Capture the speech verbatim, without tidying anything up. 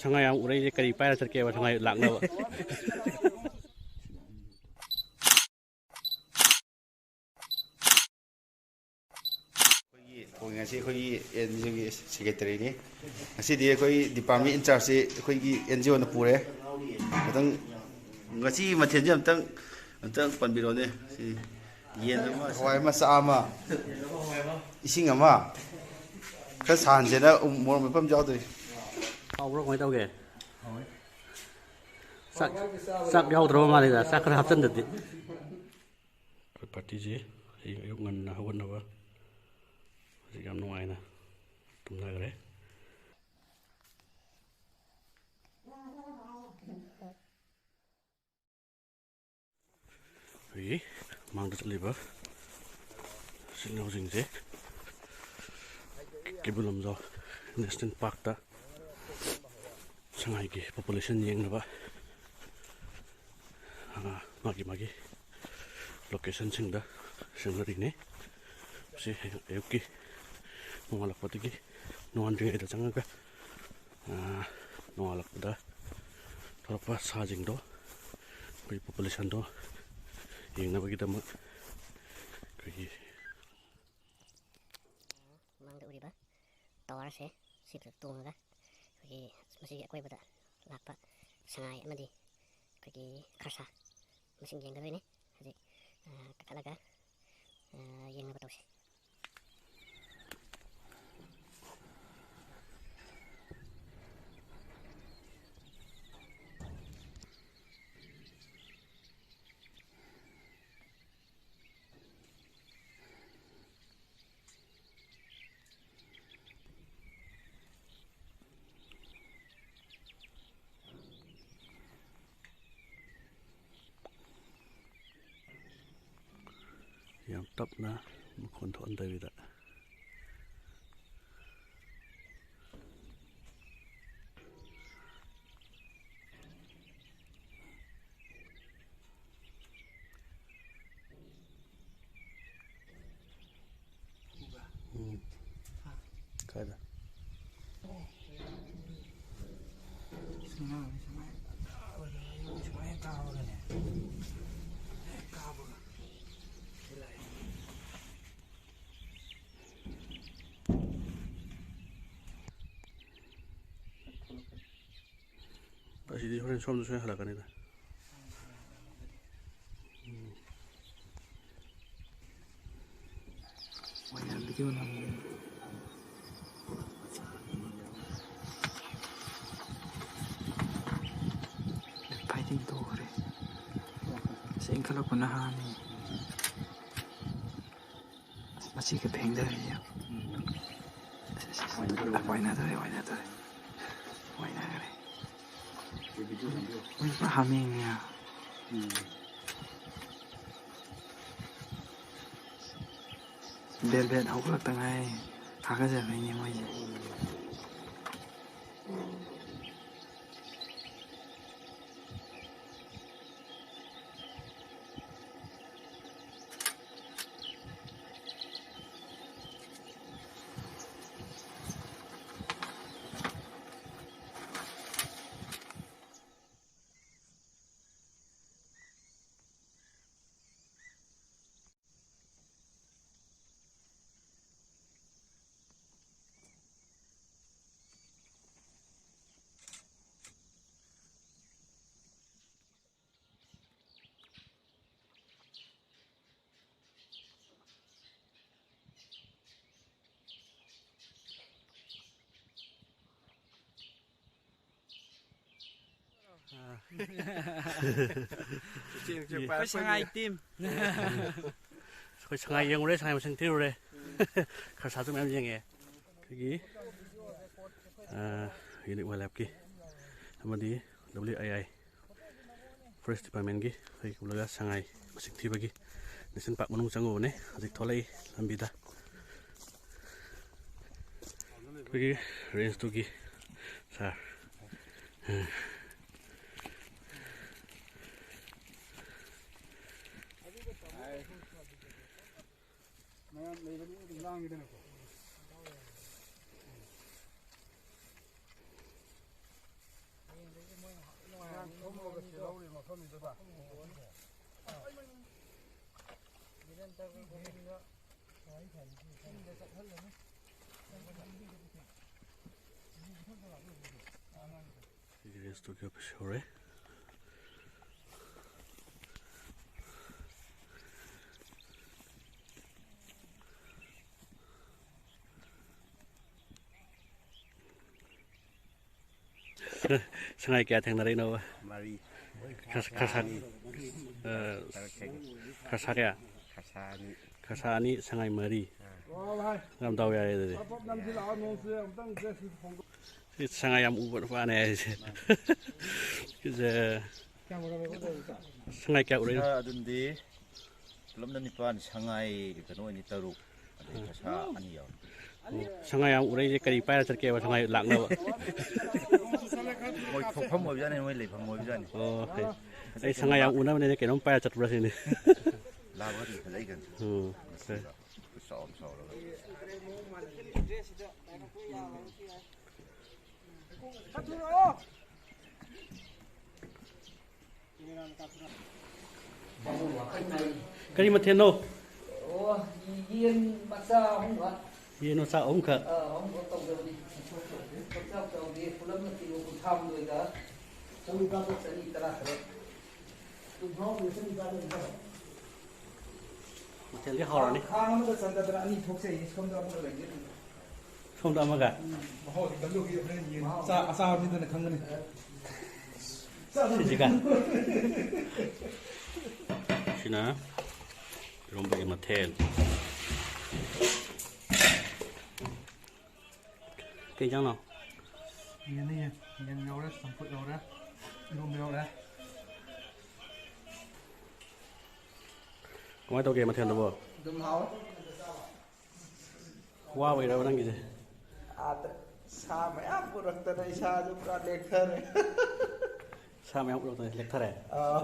ꯁꯉꯥꯏ ꯌꯥꯝ ꯎꯔꯛꯏꯁꯦ ꯀꯔꯤ ꯄꯥꯏꯔ ꯆꯠꯀꯦꯕ ꯁꯉꯥꯏ ꯂꯥꯛꯅꯕ? ꯑꯩꯈꯣꯏꯒꯤ ꯊꯣꯡꯉꯤꯁꯤ ꯑꯩꯈꯣꯏꯒꯤ ꯑꯦꯟ ꯖꯤ ꯑꯣꯒꯤ ꯁꯦꯀ꯭ꯔꯦꯇꯔꯤꯅꯤ꯫ ꯉꯁꯤꯗꯤ ꯑꯩꯈꯣꯏ ꯗꯤꯄꯥꯔꯠꯃꯦꯟ ꯏꯟꯆꯥꯔꯖꯁꯤ ꯑꯩꯈꯣꯏꯒꯤ ꯑꯦꯟ ꯖꯤ ꯑꯣꯅ ꯄꯨꯔꯦ꯫ ꯑꯗꯨꯝ ꯉꯁꯤ ꯃꯊꯦꯜꯁꯦ ꯑꯝꯇꯪ, ꯑꯝꯇꯪ ꯄꯟꯕꯤꯔꯣꯅꯦ꯫ ꯁꯤ ꯌꯦꯟ ꯑꯃ, ꯍꯋꯥꯏ ꯑꯃ, ꯆꯥ ꯑꯃ, ꯏꯁꯤꯡ ꯑꯃ, ꯈꯔ ꯁꯥꯍꯟꯁꯦꯅ ꯎ ꯃꯣꯔꯣꯛ ꯃꯦꯠꯄ ꯑꯃ ꯌꯥꯎꯗꯣꯏ꯫ ꯍꯥꯎꯕ꯭ꯔꯣ? ꯀꯃꯥꯏꯅ ꯇꯧꯒꯦ? ꯆꯥꯛ, ꯆꯥꯛ ꯌꯥꯎꯗ꯭ꯔꯕ ꯃꯥꯜꯂꯤꯗ, ꯆꯥꯛ ꯈꯔ ꯍꯥꯞꯆꯤꯟꯗꯗꯤ꯫ ꯑꯩꯈꯣꯏ ꯄꯥꯔꯇꯤꯁꯦ ꯍꯌꯦꯡ ꯑꯌꯨꯛ ꯉꯟꯅ ꯍꯧꯒꯠꯅꯕ ꯍꯧꯖꯤꯛ ꯌꯥꯝ ꯅꯨꯡꯉꯥꯏꯅ ꯇꯨꯝꯅꯈ꯭ꯔꯦ꯫ ꯑꯩꯈꯣꯏꯒꯤ ꯃꯥꯡꯗ ꯆꯠꯂꯤꯕ ꯏꯆꯤꯜ ꯏꯅꯥꯎꯁꯤꯡꯁꯦ ꯀꯩꯕꯨꯜ ꯂꯝꯖꯥꯎ ꯅꯦꯁꯅꯦꯜ ꯄꯥꯔꯛꯇ ꯁꯉꯥꯏꯒꯤ ꯄꯣꯄꯨꯂꯦꯁꯟ ꯌꯦꯡꯅꯕ, ꯑ, ꯃꯥꯒꯤ ꯃꯥꯒꯤ ꯂꯣꯀꯦꯁꯟꯁꯤꯡꯗ ꯁꯦꯝꯅꯔꯤꯅꯤ꯫ ꯁꯤ ꯑꯌꯨꯛꯀꯤ ꯅꯣꯡꯉꯥꯜꯂꯛꯄꯗꯒꯤ, ꯅꯣꯡꯉꯥꯟꯗ꯭ꯔꯤꯉꯩꯗ ꯆꯪꯉꯒ, ꯑ, ꯅꯣꯡꯉꯥꯜꯂꯛꯄꯗ ꯊꯣꯛꯂꯛꯄ ꯁꯥꯁꯤꯡꯗꯣ, ꯑꯩꯈꯣꯏ ꯄꯣꯄꯨꯂꯦꯁꯟꯗꯣ ꯌꯦꯡꯅꯕꯒꯤꯗꯃꯛ ꯑꯩꯈꯣꯏꯒꯤ ꯃꯃꯥꯡꯗ ꯎꯔꯤꯕ ꯇꯋꯥꯔꯁꯦ ꯁꯤꯗ ꯇꯣꯡꯉꯒ ꯑꯩꯈꯣꯏꯒꯤ ꯃꯁꯤꯒꯤ ꯑꯀꯣꯏꯕꯗ ꯂꯥꯛꯄ ꯁꯉꯥꯏ ꯑꯃꯗꯤ ꯑꯩꯈꯣꯏꯒꯤ ꯈꯔꯁꯥ ꯃꯁꯤꯡ ꯌꯦꯡꯒꯗꯣꯏꯅꯤ꯫ ꯍꯧꯖꯤꯛ, ꯑ, ꯀꯥꯈꯠꯂꯒ, ꯑ, ꯌꯦꯡꯅꯕ ꯇꯧꯁꯤ꯫ ꯌꯥꯝ ꯇꯞꯅ, ꯃꯈꯣꯟ ꯊꯣꯛꯍꯟꯗꯕꯤꯗ꯫ ꯎꯝ꯫ ꯀꯥꯏꯗ? ꯁꯨꯃꯥꯏꯅ ꯇꯥꯕꯒꯅꯦ, ꯍꯦꯛ ꯀꯥꯕꯒ ꯁꯤ ꯂꯥꯛꯑꯦ꯫ ꯑꯁꯤꯗꯤ ꯍꯣꯔꯦꯟ ꯁꯣꯝꯗ ꯁꯣꯏ ꯍꯜꯂꯛꯀꯅꯤꯗ꯫ ꯎꯝ꯫ ꯃꯣꯏꯅ video ꯅꯝꯃꯤ꯫ Fighting ꯇꯧꯈ꯭ꯔꯦ꯫ ꯑꯁꯤ ꯏꯟꯈꯠꯂꯛꯄꯅ ꯍꯥꯟꯅꯤ꯫ ꯑꯁ, ꯃꯁꯤꯒ ꯐꯦꯡꯊꯔꯦ꯫ ꯑꯁ, ꯑꯁ, ꯑꯁ꯫ ꯋꯥꯏꯅꯗꯣꯔꯦ, ꯋꯥꯏꯅꯗꯣꯔꯦ꯫ ꯋꯥꯏꯅꯈ꯭ꯔꯦ꯫ ꯃꯣꯏ ꯄꯨꯔꯥ ꯍꯥꯃꯦꯡꯅꯦ꯫ Velvet ꯍꯧꯒꯠꯂꯛꯇ ꯉꯥꯏꯔꯤ꯫ ꯊꯥꯒꯠꯆꯕꯩꯅꯦ ꯃꯣꯏꯁꯦ꯫ ꯑꯩꯈꯣꯏ ꯁꯉꯥꯏ team꯫ ꯑꯩꯈꯣꯏ ꯁꯉꯥꯏ ꯌꯦꯡꯉꯨꯔꯦ, ꯁꯉꯥꯏ ꯃꯁꯤꯡ ꯊꯤꯔꯨꯔꯦ꯫ ꯈꯔ ꯁꯥꯁꯨ ꯃꯌꯥꯝ ꯌꯦꯡꯉꯦ꯫ ꯑꯩꯈꯣꯏꯒꯤ, ꯑ, unit wildlifeꯀꯤ ꯑꯃꯗꯤ W I I forest departmentꯀꯤ ꯑꯩꯈꯣꯏ ꯄꯨꯜꯂꯒ ꯁꯉꯥꯏ ꯃꯁꯤꯡ ꯊꯤꯕꯒꯤ national park ꯃꯅꯨꯡ ꯆꯪꯉꯨꯕꯅꯦ꯫ ꯍꯧꯖꯤꯛ ꯊꯣꯛꯂꯛꯏ ꯂꯝꯕꯤꯗ꯫ ꯑꯩꯈꯣꯏꯒꯤ range twoꯒꯤ sir꯫ ꯃꯌꯥꯝ ꯂꯩꯕꯅꯤ ꯑꯗꯨꯝ ꯂꯥꯡꯉꯤꯗꯅꯀꯣ꯫ ꯁꯤꯒꯤ ꯔꯦꯁꯇꯨꯔꯦꯟ ꯑꯣꯐꯤꯁ ꯌꯧꯔꯦ꯫ ꯁꯉꯥꯏ ꯀꯌꯥ ꯊꯦꯡꯅꯔꯛꯏꯅꯣꯕ? ꯃꯔꯤ꯫ ꯈꯁ-, ꯈꯁ-, ꯑꯅꯤ꯫ ꯑ, ꯈꯔ ꯊꯦꯡꯉꯦ꯫ ꯈꯁꯥ ꯀꯌꯥ? ꯈꯁꯥ ꯑꯅꯤ꯫ ꯈꯁꯥ ꯑꯅꯤ, ꯁꯉꯥꯏ ꯃꯔꯤ꯫ ꯑꯥ꯫ ꯌꯥꯝ ꯗꯥꯎ ꯌꯥꯔꯦ ꯑꯗꯨꯗꯤ꯫ ꯄꯞ ꯄꯞ ꯅꯝꯁꯤꯜꯂꯛꯑꯣ, ꯅꯣꯡꯁꯦ ꯑꯃꯨꯛꯇꯪ ꯗ꯭ꯔꯦꯁꯁꯤꯡ ꯍꯣꯡꯗꯣꯛ- ꯁꯤ ꯁꯉꯥꯏ ꯌꯥꯝ ꯎꯕ ꯅꯨꯄꯥꯅꯦ ꯍꯥꯏꯁꯦ꯫ ꯁꯤꯁꯦ ꯁꯉꯥꯏ ꯀꯌꯥ ꯎꯔꯛꯏꯅꯣ? ꯈꯔ ꯑꯗꯨꯝꯗꯤ ꯄꯨꯂꯞꯅ ꯅꯤꯄꯥꯟ, ꯁꯉꯥꯏ ꯀꯩꯅꯣ ꯑꯣꯏꯅꯤ ꯇꯔꯨꯛ, ꯑꯗꯩ ꯈꯁꯥ ꯑꯅꯤ ꯌꯥꯎꯔꯦ꯫ ꯑꯣ, ꯁꯉꯥꯏ ꯌꯥꯝ ꯎꯔꯛꯏꯁꯦ ꯀꯔꯤ ꯄꯥꯏꯔ ꯆꯠꯀꯦꯕ ꯁꯉꯥꯏ ꯂꯥꯛꯅꯕ? ꯃꯣꯏ ꯊꯣꯛꯐꯝ ꯑꯣꯏꯕꯖꯥꯠꯅꯤ, ꯃꯣꯏ ꯂꯩꯐꯝ ꯑꯣꯏꯕꯖꯥꯠꯅꯤ꯫ ꯑꯣ, ꯐꯩ꯫ ꯑꯩ ꯁꯉꯥꯏ ꯌꯥꯝ ꯎꯅꯕꯅꯦꯅ ꯀꯩꯅꯣꯝ ꯄꯥꯏꯔ ꯆꯠꯄ꯭ꯔꯥ ꯁꯤꯅꯤ꯫ ꯂꯥꯕ ꯑꯗꯨꯝ ꯐꯖꯩ ꯀꯩꯅꯣ꯫ ꯎꯝ, ꯐꯩ꯫ ꯃꯁꯤꯒ ꯆꯥꯎ ꯆꯥꯎꯔꯒ꯫ ꯀꯔꯤ ꯃꯊꯦꯜꯅꯣ? ꯑꯣ, ꯌꯦꯟ ꯃꯆꯥ ꯑꯍꯨꯝꯈꯛ꯫ ꯌꯦꯟ ꯃꯆꯥ ꯑꯍꯨꯝꯈꯛ꯫ ꯑꯥ, ꯑꯍꯨꯝꯈꯛ ꯇꯧꯖꯕꯅꯤ꯫ ꯄꯪꯆꯥꯎ ꯆꯥꯎꯗꯦ, ꯄꯨꯂꯞꯅ ꯀꯤꯂꯣ ꯀꯨꯟꯊ꯭ꯔꯥꯍꯨꯝꯗꯣꯏꯒ ꯆꯅꯤ ꯇꯔꯥꯇꯔꯦꯠ꯫ ꯃꯊꯦꯜꯗꯤ ꯍꯥꯎꯔꯅꯤ꯫ ꯈꯥꯡ ꯑꯃꯗ ꯆꯟꯒꯗ꯭ꯔꯥ? ꯑꯅꯤ ꯊꯣꯛꯆꯩꯌꯦ, ꯁꯣꯝꯗ ꯑꯃꯒ ꯂꯩꯒꯦ꯫ ꯁꯣꯝꯗ ꯑꯃꯒ꯫ ꯎꯝ, ꯃꯍꯥꯎꯗꯤ ꯀꯜꯂꯨꯒꯤ ꯍꯣꯔꯦꯟ ꯌꯦꯟ ꯆꯥ-, ꯑꯆꯥꯕ ꯃꯤꯗꯨꯅ ꯈꯪꯒꯅꯤ꯫ ꯁꯤꯁꯤꯒ꯫ ꯁꯤꯅ ꯏꯔꯣꯝꯕꯒꯤ ꯃꯊꯦꯜ꯫ ꯀꯩ ꯏꯟꯖꯥꯡꯅꯣ? ꯌꯦꯟꯅꯤ, ꯌꯦꯟ꯫ ꯌꯦꯟ ꯌꯧꯔꯦ, ꯆꯝꯐꯨꯠ ꯌꯧꯔꯦ, ꯏꯔꯣꯝꯕ ꯌꯧꯔꯦ꯫ ꯀꯃꯥꯏꯅ ꯇꯧꯒꯦ ꯃꯊꯦꯜꯗꯨꯕꯣ? ꯑꯗꯨꯝ ꯍꯥꯎꯋꯦ꯫ ꯋꯥꯕꯩꯔꯕ ꯅꯪꯒꯤꯁꯦ? ꯑꯥꯗ ꯁꯥ ꯃꯌꯥꯝ ꯄꯨꯔꯛꯇꯅ ꯏꯁꯥꯁꯨ ꯄꯨꯔꯥ ꯂꯦꯛꯊꯔꯦ꯫ ꯁꯥ ꯃꯌꯥꯝ ꯄꯨꯔꯛꯇꯅ ꯂꯦꯛꯊꯔꯦ? ꯑꯥ꯫